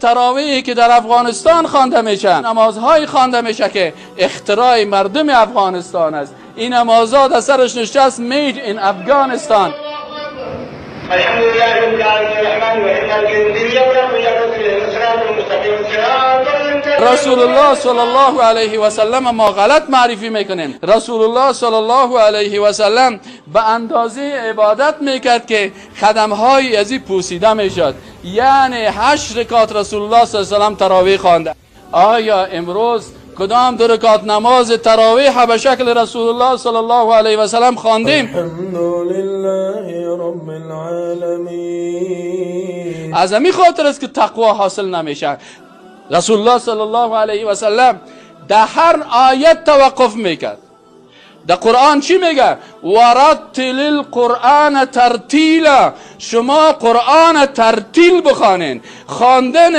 تراویحی که در افغانستان خوانده میشه، نمازهای خوانده میشه که اختراع مردم افغانستان است. این نمازها در سرش نشته است made in افغانستان. الحمد لله رب العالمين الرحمن الرحيم مالك يوم الدين اياك نعبد واياك نستعين اهدنا الصراط المستقيم صراط رسول الله صلی الله علیه و سلم ما غلط معرفی میکنیم. رسول الله صلی الله علیه و سلم به اندازه عبادت میکرد که خدمهای ازی پوسیده میشد، یعنی 8 رکعت رسول الله صلی الله علیه و سلم تراویح خوانده. آیا امروز کدام 2 رکعت نماز تراویح به شکل رسول الله صلی الله علیه و سلم خواندیم؟ الحمد لله رب العالمین. از همین خاطر است که تقوا حاصل نمیشه. رسول الله صلی الله علیه و سلم در هر آیت توقف میکرد. در قرآن چی میگه؟ ورتل القرآن ترتیلا. شما قرآن ترتیل بخوانین. خواندن